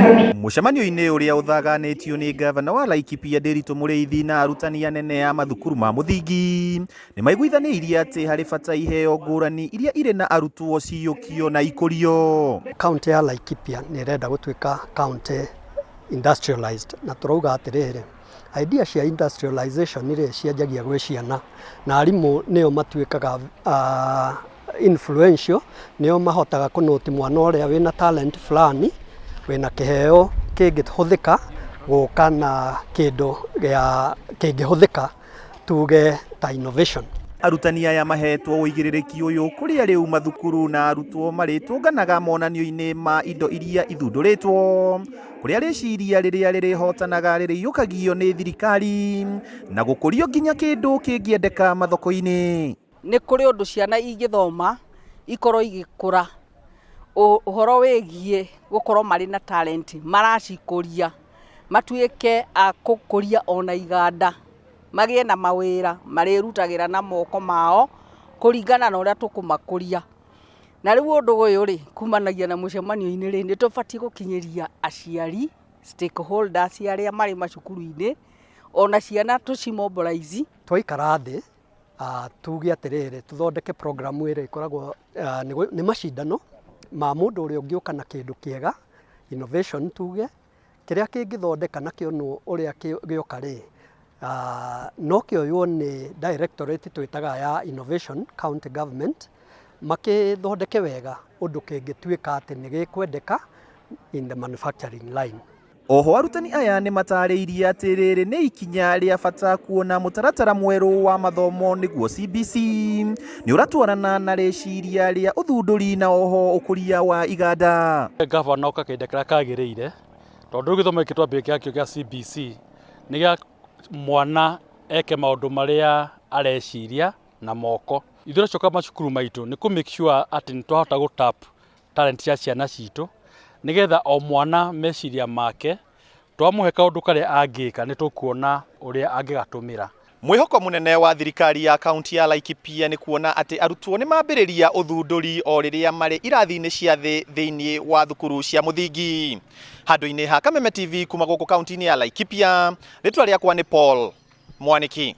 Mũcemanio-inĩ ũrĩa ũthaganĩtio nĩ ngavana wa Laikipia Ndiritu Mũrĩithi na arutani anene a mathukuru ma mũthingi nĩ maiguithanĩirie atĩ harĩ bata iheo ngũrani iria irĩ na arutwo ciyũkio na ikũrio. Kaũntĩ ya Laikipia nĩ ĩrenda gũtuĩka kaũntĩ industrialized na tũrauga atĩrĩrĩ, idea cia industrialization rĩ cianjagia gwĩ ciana na arimũ nĩo matuĩkaga influential, nĩo mahotaga kũnũti mwana ũrĩa wĩna talent fulani, wĩna kĩheo kĩngĩhũthĩka gũka na kĩndũ gĩa kĩngĩhũthĩka tuge ta innovation. Arutani aya mahetwo ũigĩrĩrĩki ũyũ kũrĩa rĩu mathukuru na arutwo marĩtũnganaga monanio-inĩ ma indo iria ithundũrĩtwo kũrĩa rĩciria rĩrĩa rĩrĩhotanaga rĩrĩiyũkagio nĩ thirikari na gũkũrio nginya kĩndũ kĩngĩendeka mathoko-inĩ. Nĩ kũrĩ ũndũ ciana ingĩthoma ikorwo igĩkũra ũhoro wĩgiĩ gũkorwo marĩ na talent, maracikũria matuĩke a gũkũria ona iganda, magĩe na mawĩra marĩrutagĩra na moko mao kũringana na ũrĩa tũkũmakũria. Na rĩu ũndũ ũyũ rĩ, kumanagia na mũcemanio-inĩ rĩ, nĩ tũbatiĩ gũkinyĩria aciari, stakeholders arĩa marĩ macukuru-inĩ, ona ciana tũci mobilize. Twaikara thĩ tuge atĩrĩrĩ, tũthondeke program ĩrĩa ĩkoragwo nĩ macindano ma mũndũ ũrĩa ũngĩũka na kĩndũ kĩega, innovation tuge, kĩrĩa kĩngĩthondeka na kĩonwo ũrĩa gĩoka rĩ, no kĩoywo nĩ directorate twĩtaga ya innovation county government, makĩthondeke wega ũndũ kĩngĩtuĩka atĩ nĩ gĩkwendeka in the manufacturing line. Oho arutani aya nĩ matarĩirie atĩ rĩrĩ nĩ ikinya rĩa bata kuona mũtaratara mwerũ wa mathomo nĩguo CBC nĩ ũratwarana na rĩciria rĩa ũthundũri na oho ũkũria wa iganda. Gavana oka kahinda karĩa kagĩrĩire tondũ rĩu gĩthomo gĩkĩ twambĩrĩria kĩakĩo gĩa CBC nĩ gĩa mwana eke maũndũ marĩa areciria na moko. Ithuĩ twacoka macukuru maitũ nĩ kũ make sure atĩ nĩ twahota gũ tap talent cia ciana citũ nĩgetha o mwana meciria make twamũhe kaũndũ karĩa angĩka nĩ tũkuona ũrĩa angĩgatũmĩra. Mwĩhoko mũnene wa thirikari ya kaunti ya Laikipia nĩ kuona atĩ arutwo nĩ mambĩrĩria ũthundũri o rĩrĩa marĩ irathi-inĩ cia thĩ thĩinĩ wa thukuru cia mũthingi. Handũ-inĩ ha Kameme TV kuma gũkũ kaunti-inĩ ya Laikipia, rĩtwa rĩakwa nĩ Paul Mwaniki.